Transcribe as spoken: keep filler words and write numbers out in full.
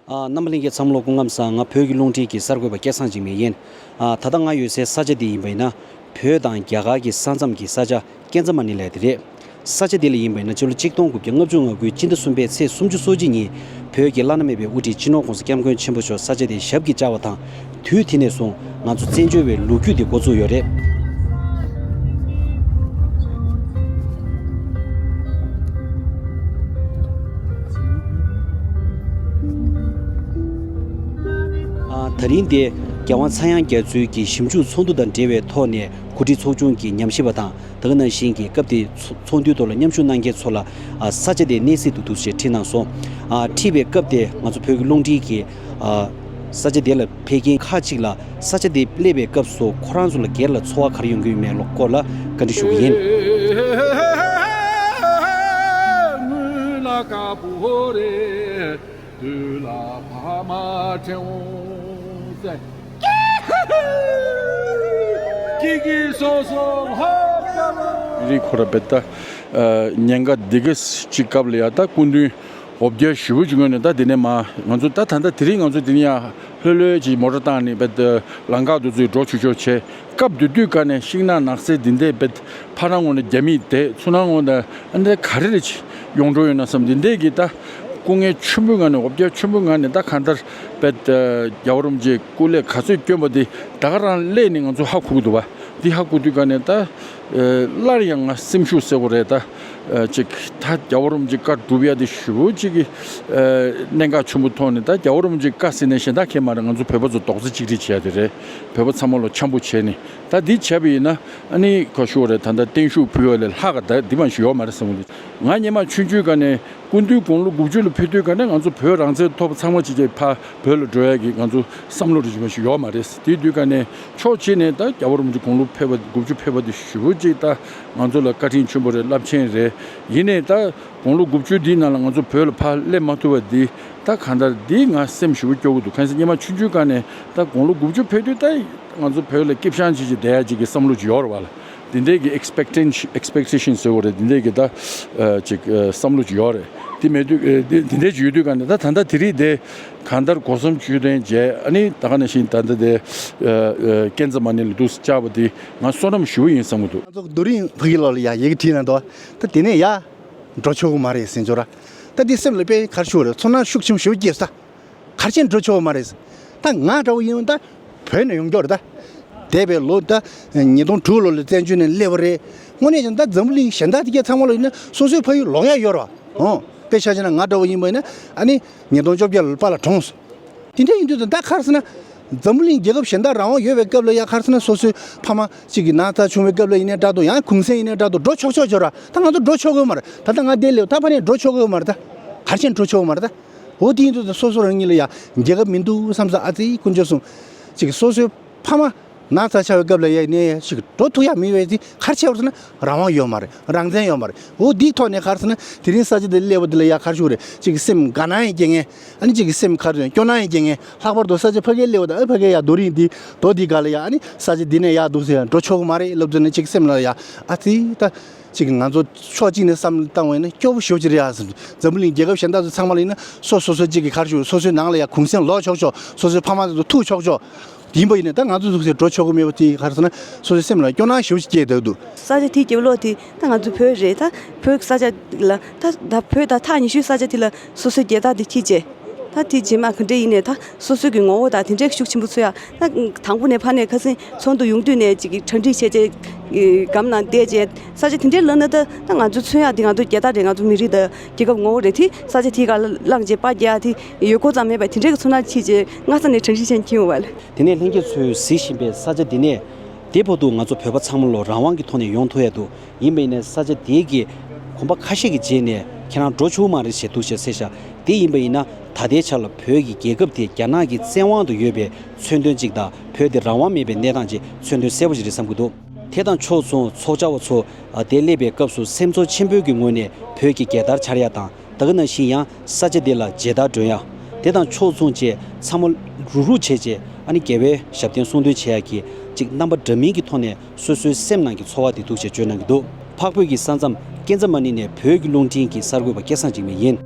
ཨ། རྣམ་པ་ལྷན་རྒྱས་ཚང་མ་ལ་སྐུ་ཁམས་བཟང་། ང་བོད་ཀྱི་རླུང་འཕྲིན་གྱི་གསར་འགོད་པ་སྐལ་བཟང་འཇིགས་མེད་ཡིན། ཨ། ད་ལྟ་ང་ཡོད་སའི་ས་ཆ་འདི་ཡིན་པ་ཡིན་ན། བོད་དང་རྒྱ་གར་གྱི་ས་མཚམས་ཀྱི་ས་ཆ་ཀན་ཛ་མ་ནི་ལ་དེ་རེད། ས་ཆ་འདི་ལ་ཡིན་པ་ཡིན་ན་ཕྱི་ལོ་ཆིག་སྟོང་དགུ་བརྒྱ་ལྔ་བཅུ་ང་དགུའི་སྤྱི་ཟླ་གསུམ་པའི་ཚེས་སུམ་ཅུ་སོ་གཅིག་ཉིན་བོད་ཀྱི་བླ་ན་མེད་པའི་དབུ་ཁྲིད་སྤྱི་ནོར་༸གོང་ས་༸སྐྱབས་མགོན་ཆེན་པོ་མཆོག་ས་ཆ་འདིར་ཞབས་ཀྱིས་བཅགས་པ་དང་། དུས་དེ་ནས་བཟུང་ང་ཚོ་བཙན་བྱོལ་བའི་ལོ་རྒྱུས་དེ་འགོ་བཙུགས་ཡོད་རེད། ཨ། ད་རིང་འདི་རྒྱལ་དབང་ཚངས་དབྱངས་རྒྱ་མཚོའི་གི་ཞིབ་འཇུག་ཚོགས་འདུ་དང་འབྲེལ་བའི་ཐོག་ནས་གོ་སྒྲིག་ཚོགས་ཆུང་གི་ཉམས་ཞིབ་པ་དང་། ད་ག་ནང་བཞིན་གྱི་སྐབས་དེའི་ཚོགས་ཚོགས་འདུའི་ཐོག་ལ་མཉམ་ཞུགས་གནང་མཁན་ཚོ་ལ། ཨ། ས་ཆ་དེའི་གནས་གཟིགས་དུ་འདུག་ཞེས་ཁྲིད་གནང་སོང་། ཨ། ཁྲིད་པའི་སྐབས་དེ་ང་ཚོ་བོད་ཀྱི་རླུང་འཕྲིན་གྱི། ཨ། ས་ཆ་དེ་ལ་ཕེབས་མཁན་ཁག་ཅིག་ལ་ས་ཆ་དེ་སླེབས་པའི་སྐབས་སུ་ཁོ་རང་ཚོ་ལ་སྒེར་ལ་ཚོར་བ་ག་རེ་ཡོང་གི་ཡོད་མེད་ལ་སྐོར་ལ་བཀའ་འདྲི་ཞུ་གི་ཡིན། དུས་ལ་ཕ་མ་དྲན་འོང་ཟེར། ཀི་ཀི་སོ་སོ་ལྷ་དཀར། མི་རིགས་ཁོ་ར་བེ་ད། ཨ། ཉེན་ཁ་འདི་ག་ཅིག་སྐབས་ལ་ཡ་ད་སྐུ་མདུན་འོ་བརྒྱལ་ཞེ་པོ་ཅིག་ངོས་ནས་ད་འདི་ནས་མ་ང་ཚོ་ད་ད་ལྟ་དེ་རིང་ང་ཚོ་འདི་ནས་ཡ་ལྷོད་ལྷོད་ཅིག་མོ་ཊ་བཏང་ནས་བེ་ད་ལམ་ཁ་དུ་ཚུད་འགྲོ་ཆོག་ཆོག་བྱས། སྐབས་དེ་དུས་ག་ནས་ཤིང་ནགས་ནགས་ཚལ་འདི་འདྲའི་བེད་ཕ་རང་ངོ་ནས་རྒྱ་མིས་དེད་ཚུར་ནང་ངོ་ནས་ཨ་འདྲ་ག་རེ་རེ་ཡོང་འགྲོ་ཡོད་ན་བསམ། འདི་འདྲའི་གི་ད་སྐུ་ངལ་ཆེན་པོའི་ངང་ནས་འོ་བརྒྱལ་ཆེན་པོའི་ངང་ནས་ད་གང་ལྟར་བེད་རྒྱལ་བ་རིན་པོ་ཆེས་སྐུ་ལས་ག་ཚོད་བསྐྱོན་པ་འདི་ད་ག་རང་སླེབས་ནས་ང་ཚོ་ཧ་གོ་གི་འདུག་བ། འདི་ཧ་གོ་དུས་ག་ནས་ད་སླར་ཡང་ང་སེམས་ཤུགས་ཟེར་དགོས་རེད་ད། ཅིག་ད་རྒྱལ་བ་རིན་པོ་ཆེ་བཀའ་སྒྲུབ་ཡ་དེ་ཞེ་པོ་ཅིག་གི་གནད་འགག་ཆེན་པོ་མཐོང་ནས། ད་རྒྱལ་བ་རིན་པོ་ཆེ་བཀའ་ཟེར་ནས་གཞན་དག་གས་མ་རེད། ང་ཚོ་བོད་པ་ཚོ་རྡོག་རྩ་གཅིག་སྒྲིལ་བྱས་ཡ་དེ་རེད། བོད་པ་ཚང་མ་ལ་འཆམ་པོ་བྱས་ནས། ད་འདི་བྱས་པ་ཡིན་ན་ཨ་ནི་ག་ཞུ་བ་རེད། ད་ལྟ་བརྟན་བཞུགས་ཕུལ་བ་ལས་ལྷག་ག་ད་འདི་མ་ཞིག་ཡོད་མ་རེད་བསམ་གི་འདུག་ང་སྔོན་མ་ཆུང་ཆུང་ག་ནས་སྐུ་མདུན་དགུང་ལོ་དགུ་བཅུ་ལ་ཕེབས་དུས་ག་ནས་ང་ཚོ་བོད་རང་བཙན་ཐོབ་པ་ཚང་མ་ཅིག་ཅིག་ཕ་བོད་ལ་འགྲོ་ཡ་གི་ང་ཚོ་བསམ་བློ་རེ་ཞིག་མ་ཞིག་ཡོད་མ་རེད། དེའི་དུས་ག་ནས་ཕྱོགས་གཅིག་ནས་ད་རྒྱལ་བ་རིན་པོ་ཆེ་དགུང་ལོ་ཕེབས་པ་དགུ་བཅུ་ཕེབས་པ་དེ་ཞེ་པོ་ཅིག་ད་ང་ཚོ་ལ་བཀའ་དྲིན་ཆེན་པོ་རེད། རླབས་ཆེན་རེད། ཡིན་ནའི་ད་དགུང་ལོ་དགུ་བཅུ་འདིའི་ནང་ལ་ང་ཚོ་བོད་ལ་ཕར་སླེབས་མ་ཐུབ་པ་འདི་ད་གང་ལྟར་འདི་ང་སེམས་ཞེ་པོ་སྐྱོ་གི་འདུག་གང་ཟེར་སྔོན་མ་ཆུང་ཆུང་ག་ནས་ད་དགུང་ལོ་དགུ་བཅུ་ཕེབས་དུས་ད་ང་ཚོ་བོད་ལ་སྐྱིད་ཤང་ཅིག་ཅིག་བསྡད་ཡ་ཅིག་གི་བསམ་བློ་ཅིག་ཡོད་རེད་བ་ལ། འདི་འདྲའི་གི་expectation expectation ཟེར་བ་རེད། འདི་འདྲའི་གི་ད་ཅིག་བསམ་བློ་ཅིག་ཡོད་རེད། འདི་མེད་དུས་འདི་འདི་འདྲའི་ཅིག་ཡོད་དུས་ག་ནས་ད་ད་ལྟ་དེ་རིང་དེ་གང་ལྟར་སྒོ་གསུམ་ཆོས་ལྡན་མཇལ། ཨ་ནི་ད་ག་ནང་བཞིན་ད་ལྟ་དེ་ཀན་ཛ་མ་ནི་ལ་འདུག་བཅར་བ་འདི་ང་བསོད་ནམས་ཞེ་པོ་ཡིན་བསམ་གི་འདུག་ང་ཚོ་རྡོ་རིང་ཕ་གི་ལོགས་ལ་ཡ་ཡི་གེ་བྲིས་གནང་འདུག་ད་དེ་ནས་ཡ་འགྲོ་ཆོག་གི་མ་རེད་ཟེར་འཇོག་ར། ད་འདི་སེམས་ལ་དཔེ་ག་རེ་ཞུ་དགོས་རེད། ཚོར་སྣང་ཤུགས་ཆེན་པོ་ཞེ་པོ་སྐྱེས་སོང་། ག་རེ་བྱས་འགྲོ་ཆོག་གི་མ་རེད། ད་ང་འདྲ་བོ་ཡིན་ད་བོད་ནས་ཡོང་རྒྱུ་རེད་ད། འདས་པའི་ལོ་ད་ཉིས་སྟོང་དྲུག་ལོ་ལ་བཙན་བྱོལ་ནས་སླེབས་པ་རེད། དངོས་གནས་བྱས་ན་ད་འཛམ་བུ་གླིང་གཞན་དག་དེ་གས་ཚང་མ་ལ་ཡིན་ན་སོ་སོའི་ཕ་ཡུལ་ལོག་ཡ་ཡོད་རེད་བ། ཨོ། དཔེ་ཆ་བཞག་ན་ང་འདྲ་བོ་ཡིན་པ་ཡིན་ན་ཨ་ནི་ཉིས་སྟོང་བཅོ་བརྒྱད་ལ་པཱ་ལགས་གྲོངས་སོང་། དེ་འདྲ་ཡིན་དུས་ད་ག་རེ་ཟེར་ན། འཛམ་བུ་གླིང་རྒྱལ་ཁབ་གཞན་དག་རང་དབང་ཡོད་པའི་སྐབས་ལ་ཡ་ག་རེ་ཟེར་ན་སོ་སོའི་ཕ་མ་གཅིག་གི་ན་ཚ་བྱུང་བའི་སྐབས་ལ་ཡིན་ནའི་འདྲ་འདུག་ཡང་གུང་སེང་ཡིན་ནའི་འདྲ་འདུག་འགྲོ་ཆོག་ཆོག་བྱོས་ར། ད་ང་ཚོ་འགྲོ་ཆོག་གི་ཡོད་མ་རེད། ད་ལྟ་ང་འདིར་སླེབས་ད་ཕ་ནས་འགྲོ་ཆོག་གི་ཡོད་མ་རེད་ད། ག་རེ་བྱས་འགྲོ་ཆོག་གི་མ་རེད་ད། འོ་དེ་ཡིན་དུས་ད་སོ་སོ་རང་ཉིད་ལ་ཡ་རྒྱལ་ཁབ་མི་འདུག་བསམ་ས། ཨ་ཙི་དཀོན་མཆོག་གསུམ། གཅིག་གི་སོ་སོའི་ཕ་མ་ན་ཚ་ཆགས་པའི་སྐབས་ལ་ཡ་ནས་ཡ་ཞིག་འགྲོ་ཐུབ་ཡ་མེད་པའི་དེ་ག་རེ་བྱས་པ་རེད་ཟེར་ན་རང་དབང་ཡོད་མ་རེད། རང་བཙན་ཡོད་མ་རེད། འོ་དེའི་ཐོག་ནས་ག་རེ་ཟེར་ན་དེ་རིང་ས་ཆ་འདིར་སླེབས་པ་འདི་ལ་ཡ་ག་རེ་ཞུ་དགོས་རེད། གཅིག་གི་སེམས་དགའ་སྣང་ཡང་སྐྱེ་མཁན། ཨ་ནི་གཅིག་གི་སེམས་ག་རེ་ཟེར་སྐྱོ་སྣང་ཡང་སྐྱེ་མཁན། ལྷག་པར་དུ་ས་ཆ་ཕ་གིར་སླེབས་པ་དང་ཨ་ཕ་གིར་ཡ་རྡོ་རིང་འདི་རྡོ་འདི་སྒང་ལ་ཡ་ཨ་ནི་ས་ཆ་འདི་ནས་ཡར་འདུག་ཟེར་ཡ་འགྲོ་ཆོག་གི་མ་རེད་ལབ་ཙང་ནས་གཅིག་སེམས་ལ་ཡ་ཨ་ཙི་ད། གཅིག་ང་ཚོ་ཕྱོགས་གཅིག་ནས་བསམ་བློ་བཏང་བ་ཡིན་ན་སྐྱོ་པོ་ཞེ་པོ་ཅིག་རེད་ཨ་ཟེར། འཛམ་བུ་གླིང་རྒྱལ་ཁབ་གཞན་དག་ཚོ་ཚང་མ་ལ་ཡིན་ན་སོ་སོ་སོ་གཅིག་གི་ག་རེ་ཞུ་སོ་སོའི་ནང་ལ་ཡ་གུང་སེང་ལོག་ཆོག་ཆོག་སོ་སོའི་ཕ་མ་དེ་ཚོ་ཐུག་ཆོག་ཆོག་ཡིན་པ་ཡིན་ན་ད་ང་ཚོ་ཚོ་ཟེར་འགྲོ་ཆོག་གི་མེད་པ་དེ་ག་རེ་ཟེར་ན་སོ་སོའི་སེམས་ལ་སྐྱོ་སྣང་ཞེ་པོ་ཅིག་སྐྱེས་བསྡད་འདུག་ས་ཆ་དེའི་རྒྱབ་ལོགས་དེ་ད་ང་ཚོ་བོད་རེད། ད་བོད་ཀྱི་ས་ཆ་ལ་ད་ད་བོད་ད་ཐག་ཉེ་ཤོས་ས་ཆ་དེ་ལ་སོ་སོའི་རྒྱལ་དར་དེ་འཁྱེར་བྱས། ད་དེ་རྗེས་མ་ག་འདྲ་ཡིན་ནའི་ད་སོ་སོའི་གི་ངོ་བོ་དང་དེ་འདྲའི་ཤུགས་ཆེན་པོ་མཚོན་ཡ། ད་དང་པོ་ནས་ཕར་ནས་ཁ་སང་ཚོགས་འདུ་ཡོང་དུས་ནས་ཅིག་གི་གྲ་སྒྲིག་བྱས་བྱས་སྒམ་ནང་བསྡད་བྱས་ས་ཆ་དེ་འདྲའི་ལབ་ན་ད་ད་ང་ཚོ་མཚོན་ཡ་དེ་ང་ཚོ་རྒྱལ་དར་རེད། ང་ཚོ་མི་རིགས་དང་རྒྱལ་ཁབ་ངོ་བོ་རེད། དེ་ས་ཆ་དེའི་སྒང་ལ་ལངས་བྱས་པར་རྒྱག་ཡ་དེ་ཡོད་ཁོ་ཙམ་མེད་པ་དེ་འདྲའི་གི་ཚོར་སྣང་མཆིས་བྱས་སྔ་ས་ནས་གྲ་སྒྲིག་བྱས་འཁྱེར་ཡོང་བ་ལ། དེ་ནས་ལྷན་རྒྱས་ཚོས་གཟིགས་བཞིན་པའི་ས་ཆ་འདི་ནས་དེ་བར་དུ་ང་ཚོ་བོད་པ་ཚང་མ་ལོ་རང་དབང་གི་ཐོག་ནས་ཡོང་ཐུབ་ཡ་འདུག་ཡིན་པ་ཡིན་ན་ས་ཆ་དེའི་གི་གོམ་པ་ཁ་ཤས་ཀྱི་རྗེས་ནས་ཁྱེད་རང་འགྲོ་ཆོག་མ་རེད་ཞེས་འདུག་ཞེས་གསལ་བཞག་དེ་ཡིན་པ་ཡིན་ན་ད་ལྟའི་ཆ་ལ་བོད་ཀྱི་རྒྱལ་ཁབ་དེ་རྒྱ་ནག་གི་བཙན་དབང་དུ་ཡོད་པའི་མཚོན་དོན་གཅིག་དང་བོད་དེ་རང་དབང་མེད་པའི་གནས་སྟངས་ཀྱི་མཚོན་དོན་གསལ་པོ་ཞིག་རེད་བསམ་གྱི་འདུག་དེ་དང་ཕྱོགས་མཚུངས་ཚོགས་བཅར་བ་ཚོ་དེ་སླེབས་པའི་སྐབས་སུ་སེམས་ཚོར་ཆེན་པོའི་གི་ངོས་ནས་བོད་ཀྱི་རྒྱལ་དར་འཕྱར་ཡ་དང་། ད་ག་ནང་བཞིན་ཡང་ས་ཆ་འདི་ལ་མཇལ་དར་སྒྲོན་ཡ། དེ་དང་ཕྱོགས་མཚུངས་བཅས་ཚང་མ་རུག་རུག་བྱས་བྱས་ཨ་ནི་རྒྱལ་བའི་ཞབས་བརྟན་གསུང་འདོན་བྱེད་ཡ་གི་ཅིག་རྣམ་པ་འདྲ་མིན་གྱི་ཐོག་ནས་སོ་སོའི་སེམས་ནང་གི་ཚོར་བ་དེ་འདུག་ཅེས་བརྗོད་གནང་གི་འདུག་འཕགས་བོད་ཀྱི་ས་མཚམས་ཀན་ཛ་མ་ནི་ནས་བོད་ཀྱི་རླུང་འཕྲིན་གྱི་གསར་འགོད་པ་སྐལ་བཟང་འཇིགས་མེད་ཡིན།